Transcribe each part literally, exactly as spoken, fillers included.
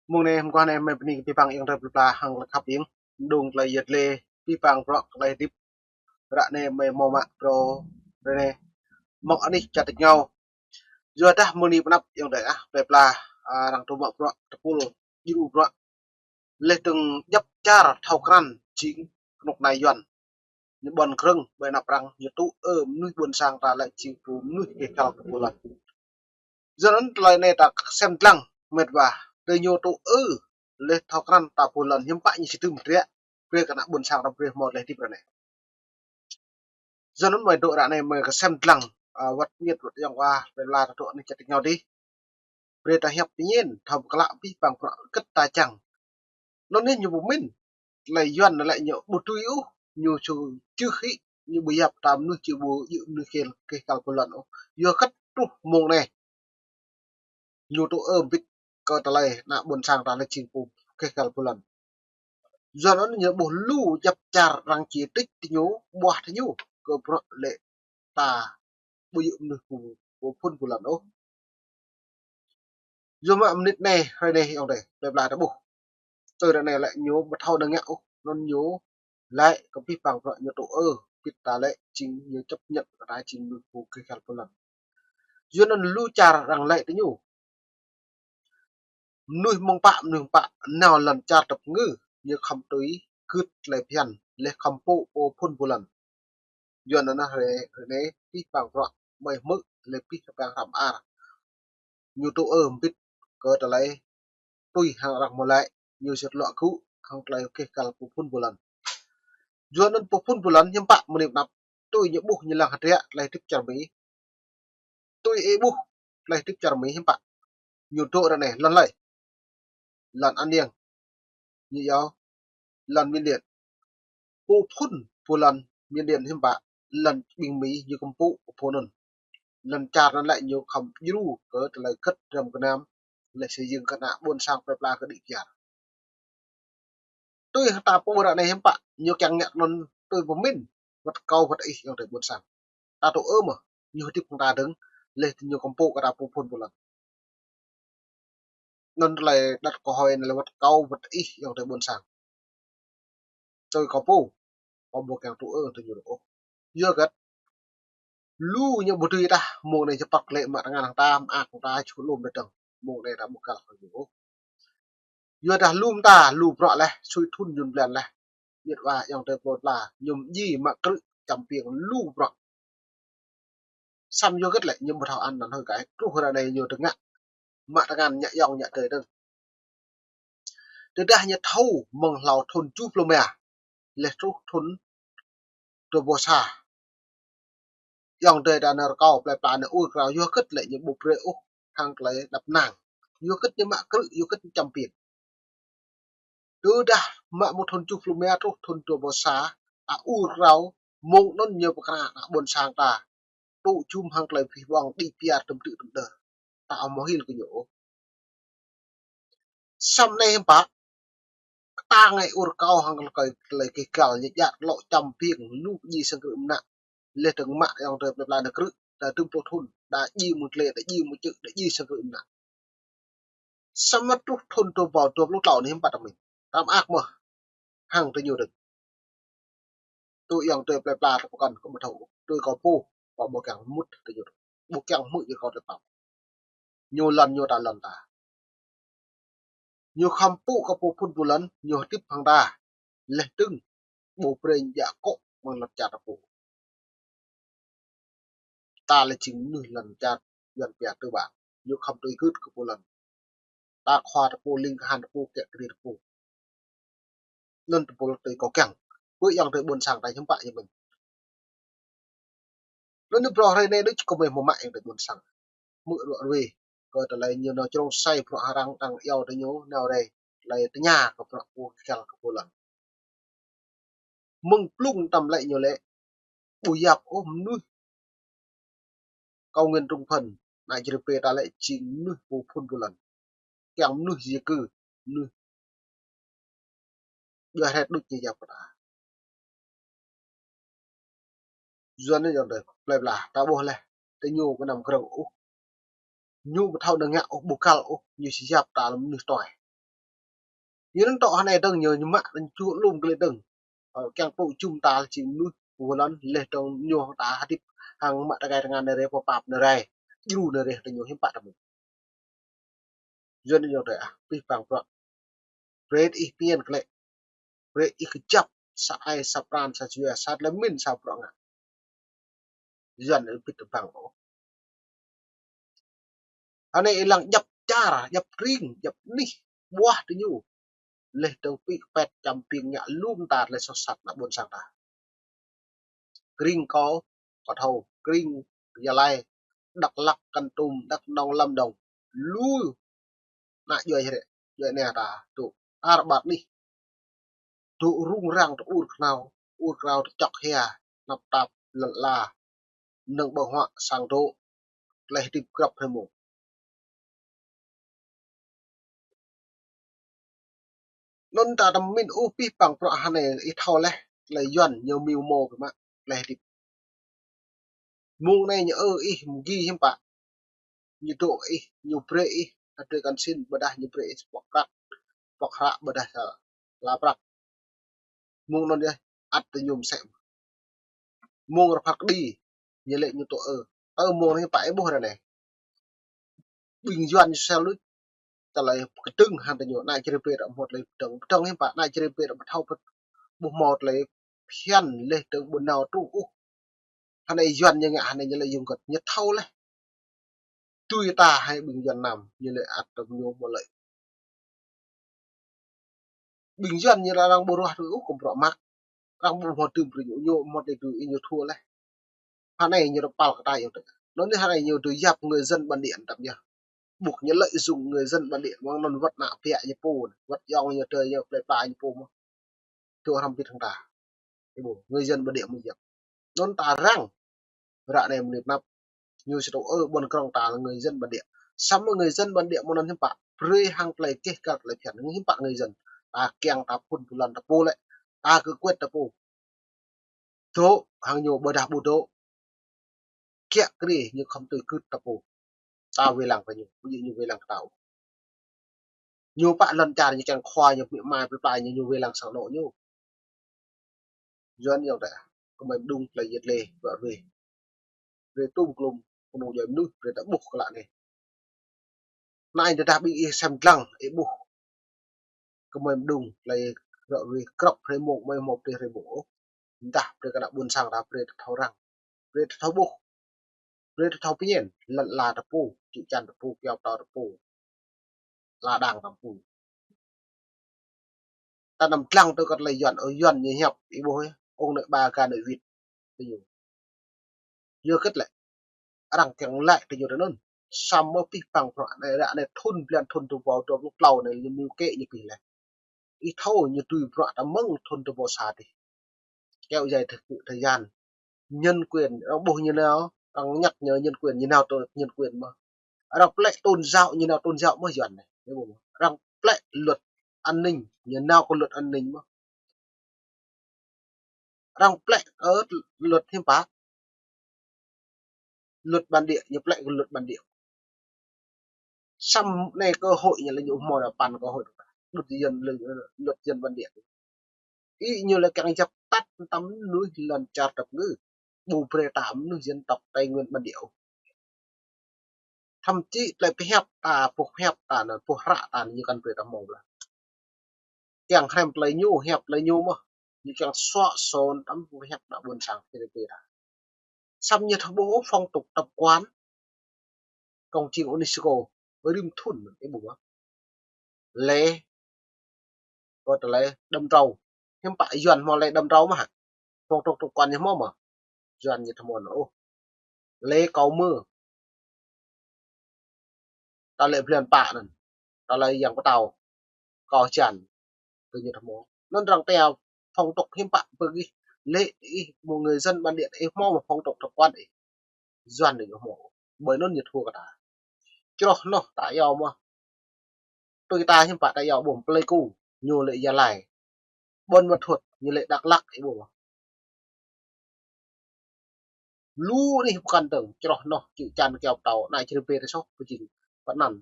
Mông anai, mơguah anai, mơi bơni kơ abih bang ayŏng adơi plơi pla hăng lăk khăp ing. Mơdung tơlơi yơh tơlơi, abih bang bruă tơlơi hơdip. Ră anai mơi hmâo mă phrâo, ră anai mơ̆ng anih čar tač rơngiao. Yua dah mơ̆ng anai pơ anăp ayŏng adơi ah, plơi pla, a, arăng tŭ mă bruă, tơpul, djru bruă. Laih dơ̆ng djăp čar thâo krăn jing kơnuk kơna Yuan. Ñu ƀuăn krơ̆ng ƀơi anăp arăng, ñu tŭ ư mơnuih ƀôn sang ta lĕ jing pô mơnuih kơ găl kơ pô lŏn. Yua anŭn tơlơi anai ta sem lăng, mĕt wa, tơlơi ñu tŭ ư, laih thâo krăn ta pô lŏn hiư̆m pă ñu či tŭ mơdră, brơi kơ ană ƀôn sang ta brơi hmâo tơlơi hơdip ră anai. Yua anŭn mơi dŏ ră anai mơi kơ sem lăng, a, wơ̆t miĕt wơ̆t ayŏng wa, plơi pla ta dŏ anih čar tač rơngiao adih. Brơi ta hiăp pơñen, thâo pơklă abih bang bruă hơget ta čang. Anŭn yơh ñu pơmĭn, tơlơi Yuan anai lĕ ñu ƀu dưi ôh, ñu ču čưh hĭ, ñu ƀu yap ta mơnuih či ƀu djơ̆ mơnuih kơ, kơ găl pô lŏn ôh. Yua hơget truh mông anai. Ñu tŭ ư mbĭt kơ tơlơi ană ƀôn sang ta lĕ jing pô kơ găl pô lŏn. Yua anŭn ñu ƀuh lu djăp čar arăng či trĭč tơ ñu, ƀuah tơ ñu, kơ bruă lĕ ta ƀu djơ̆ mơnuih pô, pô phŭn pô lŏn ôh. Yua mă mơnit anai, hrơi anai ayŏng adơi, plơi pla ta ƀuh. Tui ră anai lĕ ñu ƀu thâo nao ngă ôh, anŭn ñu laĭ kơ abih bang bruă ñu tŭ ư, pit ta lĕ jing ñu chấp nhận kơ ta jing mơnuih pô kơ găl pô lŏn. Yua anŭn lu čar arăng laĭ tơ ñu. Mơnuih mơ̆ng pă, mơnuih mơ̆ng pă, nao lŏn čar tơpơngư, ñu khŏm tui gưt tơlơi phiăn, laih khŏm pŭ pô phŭn pô lŏn. Yua anŭn hrơi, hrơi anai, abih bang bruă, mơi hmư̆, laih abih bang hră mơar. Ñu tŭ ư mbĭt kơ tơlơi tui hăng arăng mơ̆ laĭ, ñu sĭt luă gŭ hăng tơlơi kơ găl pô phŭn pô lŏn. Yua anŭn pô phŭn pô lŏn hiư̆m pă mơnit pơ anăp, tui ñu ƀuh ñu lăng hơdră tơlơi hơdip čar Mi. Tui ih ƀuh tơlơi hơdip čar Mi hiư̆m pă. Ñu dŏ ră anai, lŏn hlơi. Lŏn An Giang. Ñu yua lŏn Miên Điên. Pô phŭn pô lŏn Miên Điên hiư̆m pă, lŏn ƀing Mi ñu khŏm pŭ pô anŭn. Lŏn čar anŭn lĕ ñu khŏm djru kơ tơlơi hơget răm gơnam, laih sĭt yơ̆ng kơ ană ƀôn sang plơi pla kơ đĭ kyar. Tui hăng ta pô ră anai hiư̆m pă, ñu kiăng ngă anŭn tui pơmĭn, wơ̆t kâo wơ̆t ih ayŏng adơi ƀôn sang. Ta tŭ ư mơ̆, ñu hơdip hăng ta dơ̆ng, laih tơ ñu khŏm pŭ kơ ta pô phŭn pô lŏn. Anŭn tơlơi đăt kơ hơi anai lĕ wơ̆t kâo wơ̆t ih ayŏng adơi ƀôn sang. Tui kâo pô, kâo ƀu kiăng tŭ ư tơ ñu ôh. Yua hơget, lu ñu ƀu dưi tah, mông anai či păk lĕ mă tơngan hăng ta, mơak hăng ta, ču lŏm đơ̆ng. Mông anai ta ƀu găl hăng ñu ôh. Yua dah lŏm ta, lu bruă laih, sui thŭn yŭn blan laih. Mĕt wa ayŏng adơi plơi pla, ñu mơdjai mă krư̆ čăm piêng lu bruă. Samơ̆ yua hơget lĕ ñu ƀu thâo ăn năn hơi kơ ai, truh ră anai ñu tơngă. Mă tơngan ñă ayŏng ñă adơi dơ̆ng. Tơdah ñu thâo mơ̆ng hlâo thŭn tơjuh pluh rơma, laih truh thŭn dua rơbâo sa. Ayŏng adơi ta nao rơkâo plơi pla nao ur krao yua hơget lĕ ñu ƀu brơi ôh hăng tơlơi đăp năng. Yua hơget ñu mă krư̆, yua hơget ñu čăm piêng. Tơdah mă mơ̆ng thŭn tơjuh pluh rơma truh thŭn dua rơbâo sa, a ur krao, mông anŭn ñu pơkra ană ƀôn sang ta. Tŭ jum hăng tơlơi pih ƀong đĭ piar tơm tư̆ tơm đơr. Ta ƀu hmâo hil kơ ñu ôh. Samơ̆ anai hiư̆m pă, kơtang ai ur kâo hăng tơlơi, tơlơi kơ găl ñu djă̱ lŏ čăm piêng lu pơdjai sang krư̆ mơnă. Laih dơ̆ng mă ayŏng adơi plơi pla nao krư̆, đa tơm pluh thŭn, đa djai mơ̆ng tơlơi, đa djai mơ̆ng čư̆, đa djai sang krư̆ mơnă. Samơ̆ truh thŭn dua rơbâo dua pluh klâo anai hiư̆m pă ta mĭn. Ta mơak mơ̆ hăng tơ ñu dơ̆ng. Tui ayŏng adơi plơi pla ta pơkŏn kơ ƀu thâo, tui kâo pô, kâo ƀu kiăng mŭt tơ ñu dơ̆ng. Ƀu kiăng hmư̆ ñu kâo tơpă. Ñu lŏn ñu ta lŏn ta. Ñu khŏm pŭ kơ pô phŭn pô lŏn, ñu hơdip hăng ta. Laih dơ̆ng, ƀu brơi djă̱ akŏ mơ̆ng lŏn čar ta pô. Ta lĕ jing mơnuih lŏn čar Yuan pia tơ ƀă. Ñu khŏm tui gưt kơ pô lŏn. Ta khua ta pô, ling kahan ta pô, kiă kriê ta pô. Anŭn tơpul tui kâo kiăng. Ƀơi ayŏng adơi ƀôn sang ta hiư̆m pă ñu mĭn. Anŭn ñu bruă hrơi anai đôč kơ mơi hmâo mă ayŏng adơi ƀôn sang. Hmư̆ ruă ruê. Kơ tơlơi ñu nao črông sai bruă arăng, arăng iâu tơ ñu nao rai. Tơlơi tơña kơ bruă pô găl kơ pô lŏn. Mơ̆ng blung tơm lĕ ñu lĕ ƀu yap ôh mơnuih kâo Nguyễn Trung Phấn, ană Jrai pê ta lĕ jing mơnuih pô phŭn pô lŏn. Kiăng mơnuih di cư, mơnuih ƀiă hrĕt đôč ñu yap kơ ta. Yua anŭn ayŏng adơi plơi pla, ta ƀuh laih, tơ ñu ƀu năm krơ̆ng ôh. Ñu ƀu thâo nao ngă ôh, ƀu găl ôh, ñu či yap ta lăm mơnuih tuai. Ñu anŭn tŏ hơnai dơ̆ng ñu, ñu mă anŭn čuh lŏm kơ lĕ dơ̆ng. Ơ, kiăng tŭ jum ta či mơnuih pô lŏn leh dơ̆ng ñu ta hơdip hăng mă tơkai tơngan nơ̆ rĕ pô pap nơ̆ rĕ. Djru nơ̆ rĕ tơ ñu hiư̆m pă tơmŭ. Yuan ñu tơ ah, pih pang bruă. Brơi ih pian kơ lĕ. Brơi ih kơjăp sa ai sa pran sa jua sa tơlơi min sa bruă ngă. Yuan ih bĭt tơbang ôh. Hơnai ih lăng djăp čar, djăp tring, djăp anih, ƀuah tơ ñu. Leh dơ̆ng pih pet čăm ping ngă lŏm ta tơlơi soh sat ană ƀôn sang ta. Kring kâo, kâo thâo, kring Gia Lai, Dak Lak, Kon Tum, Dak Nông, Lâm Đồng. Lu ană djuai hrĕ, djuai anai ta, tŭ. Tar ƀar anih. Tŭ rŭng răng tơ ur kơnao, ur kơnao tơčŏk hia, tơnap tap, lŏn ala, mơnơ̆ng ƀơ̆ng huă, sang dŏ, tơlơi hơdip grăp hrơi mông. Anŭn ta tơmin ôh pih pang bruă hơnai ih thâo leh, tơlơi Yuan ñu mĭu mơ̆ pơmă, tơlơi hơdip. Mông anai ñu ơ ih mơgi hiư̆m pă. Ñu dŏ ih, ñu brơi ih, hơdrơi kăn sin, ƀôdah ñu brơi ih pŏk prăk, pŏk hră, ƀôdah sa la prăk. Mông anŭn yơh, ăt tơ ñu mơsĕ. Mông rơphăt kơđi, ñu lĕ ñu tŭ ơ. Ơ mông anai pă ih ƀuh ră anai. Ƀing Yuan ñu sel luč. Tơlơi kơdơ̆ng hăng tơ ñu, ană čơrê brơi ră hmâo tơlơi pơdơ̆ng. Pơdơ̆ng hiư̆m pă, ană čơrê brơi ră ƀu thâo pơt-, ƀu hmâo tơlơi phiăn leh dơ̆ng ƀu nao truh ôh. Hơnai Yuan ñu ngă hơnai ñu lĕ yŭng kơt, ñu thâo leh. Tui ta hai ƀing Yuan Nam, ñu lĕ ăt tơ ñu mơ̆ lĕ. Ƀing Yuan ñu lĕ arăng ƀu ruah tui ôh kơ bruă mă. Arăng ƀu hmâo tưm brơi ñu, ñu hmâo tơlơi tui ih ñu thua leh. Hơnai ñu rơpal kơ ta yơh tơ. Anŭn anai hơnai ñu tui yap người dân bản địa tăm yơh. Ƀuh ñu lợi dụng người dân bản địa, mơ̆ng anŭn wơ̆t ană ƀiă ñu pô, wơ̆t ayŏng ñu adơi ñu plơi pla ñu pô mơ̆n. Tŭ hrăm bĭt hăng ta. Ih ƀuh, người dân bản địa mơ̆ yap. Anŭn ta răng. Ră anai mơnit năp. Ñu sĭt tŭ ơ ƀôn krong ta lĕ người dân bản địa. Samơ̆ người dân bản địa mơ̆ng anŭn hiư̆m pă. Brơi hăng tơlơi keh kăl tơlơi phiăn. Hiư̆m pă người dân. Ta kiăng ta phun pơlan ta pô lĕ. Ta kơ kuet ta pô. Dŏ, hăng ñu ƀôdah ƀu dŏ. Kiă kriê ñu khŏm tui kưt ta pô. Ta wai lăng kơ ñu, ƀu djơ̆ ñu wai lăng kơ ta ôh. Ñu pă lŏn čar ñu kiăng khua ñu, mĭ mai plơi pla ñu, ñu wai lăng sang anŏ ñu. Yuan yơh tơ. Kơmơi mơđung tơlơi yet lê, ƀă rê. Brơi tŭm klŭm, kơnung djuai mơnuih, brơi ta ƀuh kơ lă anai. Anai tơdah ƀing ih sem dlăng, ih ƀuh. Kơmơi mơđung, tơlơi ră ruai grăp hrơi mông, mơi hmâo pơdơi hrơi mông ôh. Tơdah brơi kơ ană ƀôn sang ta brơi ta thâo răng. Brơi ta thâo ƀuh. Brơi ta thâo pơñen, lŏn ala ta pô, čư̆ čan ta pô, kyâo pơtâo ta pô. Ala đang ta pô. Ta năm dlăng tơ kơ tơlơi Yuan, ơ Yuan ñu hiăp, ih ƀuh yơh, ông nội ba gà nội vịt. Tơ ñu. Yua kơ tơlơi arăng kiăng laĭ tơ ñu tơ anŭn. Samơ̆ pih pang bruă anai, ră anai thun blan thun tơbâo dua pluh klâo anai ñu mĭu kĕ ñu pih leh. Ih thâo ñu tui bruă ta mơ̆ng thun tơbâo sa tih. Kéo dài thời, thời gian. Nhân quyền, arăng ƀuh ñu nao, arăng nhắc nhở nhân quyền, ñu nao tơ nhân quyền mơ̆n. Arăng plĕ tôn giáo, ñu nao tôn giáo mơ̆n Yuan anai. Arăng plĕ luật an ninh, ñu nao kơ luật an ninh mơ̆n. Arăng plĕ, ơ, luật hiư̆m pă. Luật bản địa, ñu plĕ kơ luật bản địa. Samơ̆ anai cơ hội ñu lĕ ñu hmâo ană păn cơ hội. Luật dân, luật dân bản địa. Ih ñu lĕ kiăng djăp tăt tăm mơnuih lŏn čar tơpơngư. Ƀu brơi ta mơnuih dân tộc Tây Nguyên bản địa. Thậm chí tơlơi pơhiăp ta, pô pơhiăp ta anŭn, pô hră ta anŭn, ñu kăn brơi ta hmâo ƀlŏr. Kiăng hrăm tơlơi ñu, hiăp tơlơi ñu mơ̆n. Ñu kiăng suă sôn tăm pô pơhiăp ană ƀôn sang Philippin ta. Samơ̆ ñu thâo ƀuh phong tục tập quán. Công trình UNESCO, rĭm thun, ih ƀuh mơ̆n. Lễ, kơ tơlơi đơ̆m trâu. Hiư̆m pă Yuan hmâo lễ đơ̆m trâu mơ̆n hă? Phong tục tập quán ñu hmâo mơ̆n. Yuan ñu thâo hmâo anŭn ôh. Lễ cầu mưa. Tơlơi blan pă anŭn. Tơlơi yang pơtao. Kâo čan. Tơ ñu thâo hmâo. Anŭn arăng teo phong tục hiư̆m pă pơgih. Lễ ih mơ̆ng người dân bản địa ih hmâo mơ̆n phong tục tập quán ih. Yuan ñu hmâo. Ƀơi anŭn ñu thua kơ ta. Čroh anŭn ta iâu mơ̆n. Tui ta hiư̆m pă ta iâu ƀuh Pleiku, ñu lĕ Gia Lai. Buôn Ma Thuột, ñu lĕ Dak Lak, ih ƀuh mơ̆n. Lu anih pơkŏn dơ̆ng, čroh anŭn, čư̆ čan kyâo pơtâo, ană čơrĭ brơi ta soh, pơjing, pơanăn.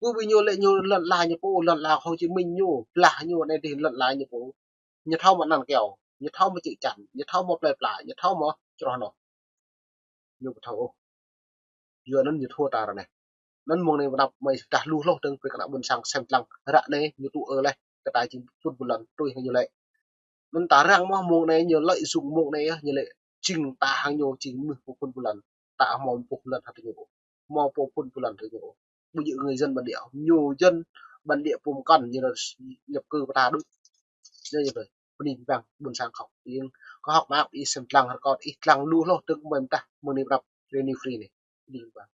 Ƀu ƀu ñu lĕ ñu lŏn ala ñu pô, lŏn ala Hồ Chí Minh ñu, blah ñu anai dih lŏn ala ñu pô. Ñu thâo mă anăn keo, ñu thâo mă čư̆ čan, ñu thâo mă plơi pla, ñu thâo mă čroh noh. Ñu ƀu thâo ôh. Yua anŭn ñu thâo ta ră anai. Anŭn mơ̆ng anai pơnăp mơi dah lu hloh dơ̆ng brơi kơ ană ƀôn sang sem lăng ră anai ñu tŭ ư leh kơ ta jing phun ƀu lŏn tui hăng ñu lĕ. Anŭn ta răng mơ̆ mơ̆ng anai ñu lợi dụng mơ̆ng anai yơh ñu lĕ jing ta hăng ñu jing mơnuih pô phun ƀu lŏn. Ta hmâo pô phun ƀu lŏn hăng ñu. Hmâo pô phun ƀu lŏn hăng ñu. Ƀu djơ̆ người dân bản địa, ñu dân bản địa pô mơkŏn ñu là nhập cư pơta đuč. Anai yơh ƀơi. Bơni bang ƀôn sang kâo. Ing kơ hŏk mơak ih sem lăng rơkâo ih lăng lu hloh dơ̆ng mơi mơdah mơ̆ng anai pơnăp Reni Free anai. Bơni bang.